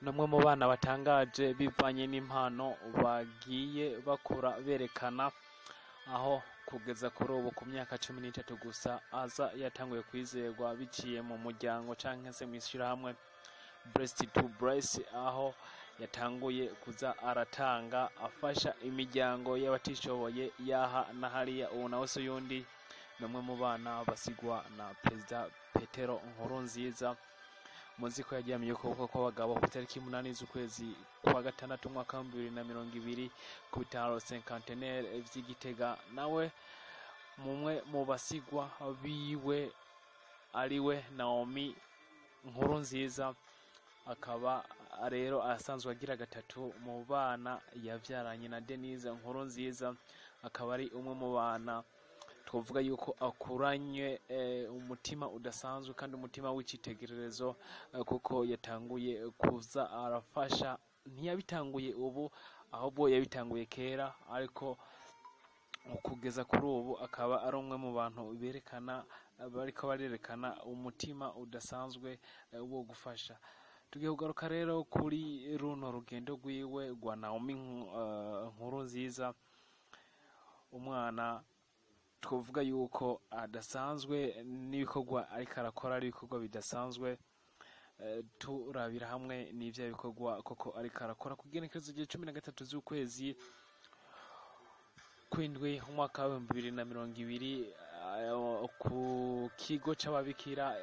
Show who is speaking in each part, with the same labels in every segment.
Speaker 1: Ni umwe mu bana batangaje bivanye n'impano bagiye bakura berekana, aho kugeza kuri ubu ku myaka 13 gusa aza yatanguye kwizerwa biciye mu muryango canke se mw'ishirahamwe Blessed to Bless, aho yatanguye kuza aratanga afasha imiryango y'abatishoboye yaha na hariya. Ubu nawe se uyundi ni umwe mu bana basigwa na Perezida Petero Nkurunziza. Muzi ko yaryamiye ukuboko kw'abagabo ku itariki 8 z'ukwezi kwa gatandatu umwaka wa 2020 ku bitaro Cinquantenaire vy'i Gitega. Nawe mumwe mu basigwa biwe ariwe Naomi Nkurunziza, akaba rero asanzwe agira gatatu mu bana yavyaranye na Denise Nkurunziza, akaba ari umwe mu bana twavuga yuko akuranye umutima udasanzwe kandi umutima w'icitegererezo, kuko yatanguye kuza arafasha. Ntiyabitanguye ubu, ahubwo yabitanguye kera, ariko kugeza kuri ubu akaba ari umwe mu bantu berekana, bariko barerekana umutima udasanzwe wo gufasha. Tugiye kugaruka rero kuri runo rugendo rwiwe rwa Naomi Nkurunziza, umwana twavuga yuko adasanzwe n'ibikorwa ariko arakora ari ibikorwa bidasanzwe. Turabira hamwe n'ivyo bikorwa koko ariko arakora. Ku igenekerezo rya 13 z'ukwezi kw'indwi umwaka wa 2020, ku kigo c'ababikira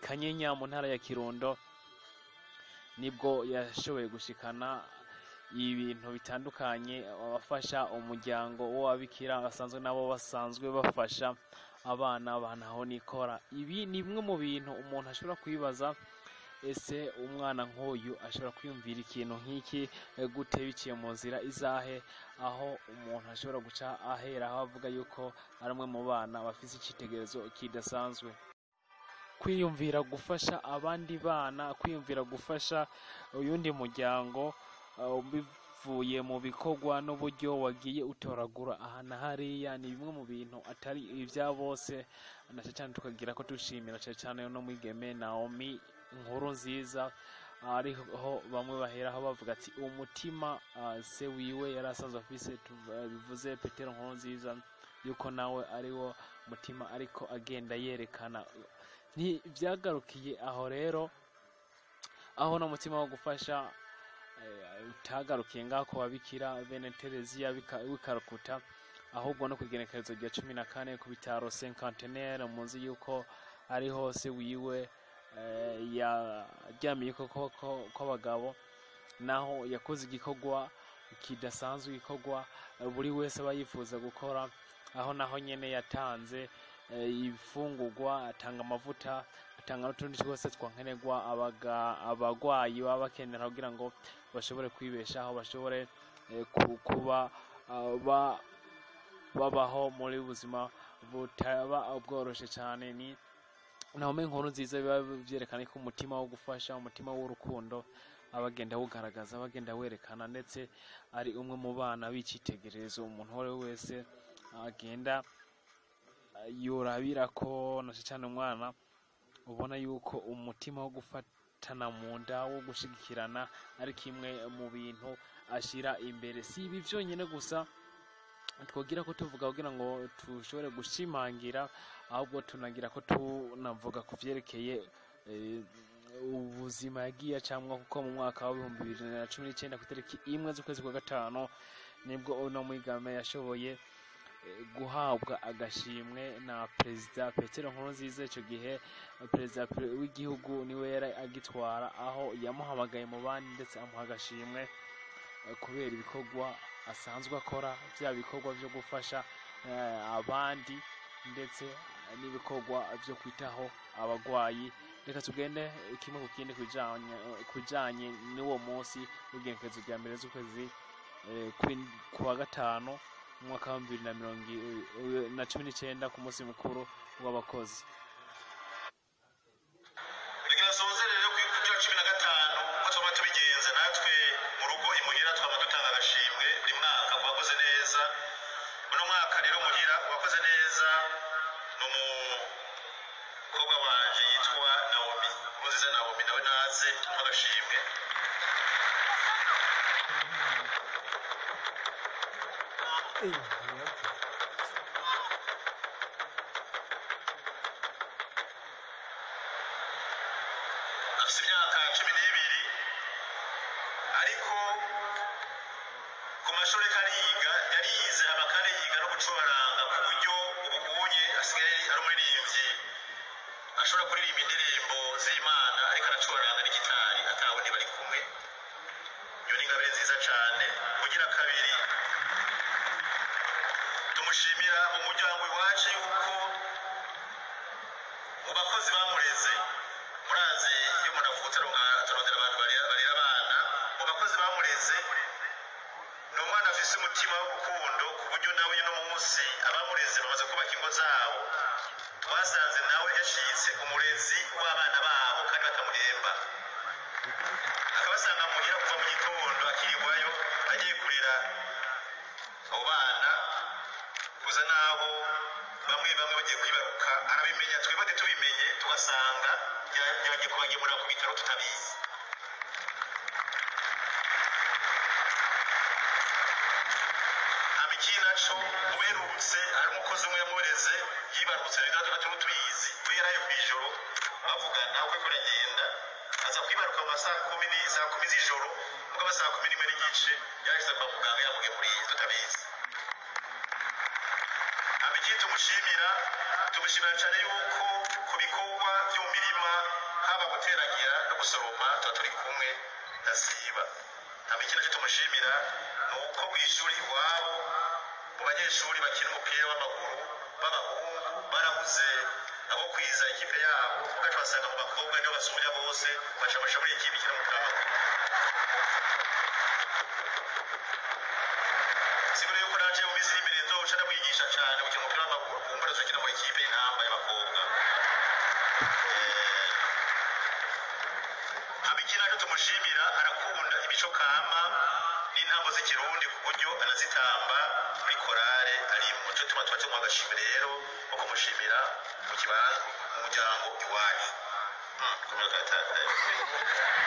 Speaker 1: Kanyinya mu ntara ya Kirundo, nibwo yashoboye gushikana ibintu bitandukanye abafasha umuryango w'ababikira basanzwe nabo basanzwe bafasha abana bantaho nikora. Ibi ni bimwe mu bintu umuntu ashobora kwibaza: ese umwana nk'uyu ashobora kwiyumvira ikintu nk'iki gute, biciye mu nzira izahe, aho umuntu ashobora guca ahera aho avuga yuko ari umwe mu bana bafise icitegererezo kidasanzwe, kwiyumvira gufasha abandi bana, kwiyumvira gufasha uyundi muryango bivuye mu bikorwa n'uburyo wagiye utoragura aha na hariya? Ni bimwe mu bintu atari ibya bose, na cane cyane tukagira ko dushimira cane cyane no mwigeme Naomi Nkurunziza, ariho bamwe baheraho bavuga ati umutima se wiwe yari asanzwe afise, bivuze Petero Nkurunziza, yuko nawe ari wo mutima ariko agenda yerekana. Ntivyagarukiye aho rero, aho no mutima wo gufasha utagarukiye ngaho ku babikira bene Tereziya w'Ikarakuta, ahubwo no kugenekerezo rya 14 ku bitaro Cinquantenaire, muzi yuko ari hose wiwe yaryamiye ukuboko kw'abagabo, naho yakoze igikorwa kidasanzwe, igikorwa buri wese aba yifuza gukora, aho naho nyene yatanze ibifungurwa, atanga amavuta, atanga n'utundi twose twankenerwa abagwayi baba bakenera kugira ngo bashobore kwibeshaho, bashobore kuba babaho muri buzima butaba bworoshe cyane. Ni Naomi Nkurunziza biba vyerekana ko umutima wo gufasha, umutima w'urukundo abagenda wugaragaza, abagenda werekana, ndetse ari umwe mu bana b'icitegererezo umuntu uwo ari we wese agenda yorabira ko, na cyane umwana ubona yuko umutima wo gufatana mu nda, wo gushigikirana, ari kimwe mu bintu ashira imbere. Si ibi vyonyene gusa twogira ko tuvuga kugira ngo tushobore gushimangira, ahubwo tunagira ko tunavuga ku vyerekeye ubuzima yagiye acamwo, kuko mu mwaka wa 2019 ku itariki 1 z'ukwezi kwa gatanu nibwo uno mwigame yashoboye guhabwa agashimwe na Perezida Petero Nkurunziza. Ico gihe perezida w'igihugu niwe yari agitwara, aho yamuhamagaye mu bandi ndetse amuha agashimwe kubera ibikorwa asanzwe akora, bya bikorwa byo gufasha abandi ndetse n'ibikorwa byo kwitaho abagwayi. Reka tugende kimwe ku kindi kubijanye n'uwo munsi w'igenekerezo rya 1 z'ukwezi kwa gatanu umwaka wa 2019, ku munsi mukuru w'abakozi.
Speaker 2: Kugira soze rero ku rya 15, uko twaba tubigenza natwe mu rugo imuhira, twaba dutanga agashimwe buri mwaka ku wakoze neza. Uno mwaka rero muhira uwakoze neza ni umukobwa wanje yitwa Naomi. Nkurunziza Naomi nawe naze agashimwe. Afite imyaka 12, ariko ku mashuri kariga yarize amakare, yiga no gucuranga ku buryo ubunye asigaye ari umuririmbyi, ashobora kuririmba indirimbo z'Imana ariko aracuranga n'igitari atawundi bari kumwe. Iyo ni ingabire nziza cyane. Kugira kabiri tumushimira mu muryango iwacu yuko mu bakozi bamureze, murazi iyo umuntu avutse atarondera abantu barera abana, mu bakozi bamureze ni umwana afise umutima w'urukundo, ku buryo nawe uno munsi abamureze bamaze kubaka ingo zabo, twasanze nawe yashitse umurezi w'abana babo kandi batamuhemba, akabasanga muhira kuva mu gitondo akirirwayo agiye kurera abo bana, kuza naho bamwe bamwe bagiye kwibaruka arabimenya, twebwe ntitubimenye, tugasanga yagiye kubagemurira ku bitaro tutabizi. Ikindi naco uberutse hari umukozi umwe yamureze yibarutse, rero tuba tubizi, we yaraye kw'ijoro bavugana uko aragenda aza kwibaruka mu masaha kumi saa 10 z'ijoro, mugabo saa 11:30 yarashitse kwa muganga yamugemuriye tutabizi. Ikindi tumushimira cyane yuko ku bikorwa byo mu mirima, haba guteragira no gusoroma, tuba turi kumwe ndasiba. Ikindi nacyo tumushimira ni uko kw'ishuri iwabo mu banyeshuri bakina umupira w'amaguru b'abahungu barabuze abo kwiza ikipe yabo, ugaca basanga mu bakobwa nibo basumbya bose, baca basha muri ikipe ikina umupira w'amaguru. Siguro yuko naje mu minsi iri imbere nzoca ndamwigisha cyane gukina umupira w'amaguru, kumbura tuzokina muri ikipe y'intamba y'abakobwa. Ikindi nacyo tumushimira, arakunda imico kama n'intambo z'ikirundi ku buryo anazitamba muri korale arimo. Cyo tuma tuba tumuha agashimwe rero ko kumushimira mu kibanza mu muryango iwacu. Imyaka 12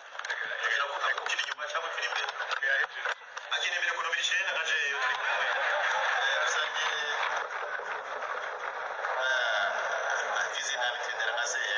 Speaker 2: akina inyuma cyangwa akina imbere, akina imbere ku nomero 9 nka jeyo turi kumwe dusangiye izina bitendera nka zeya.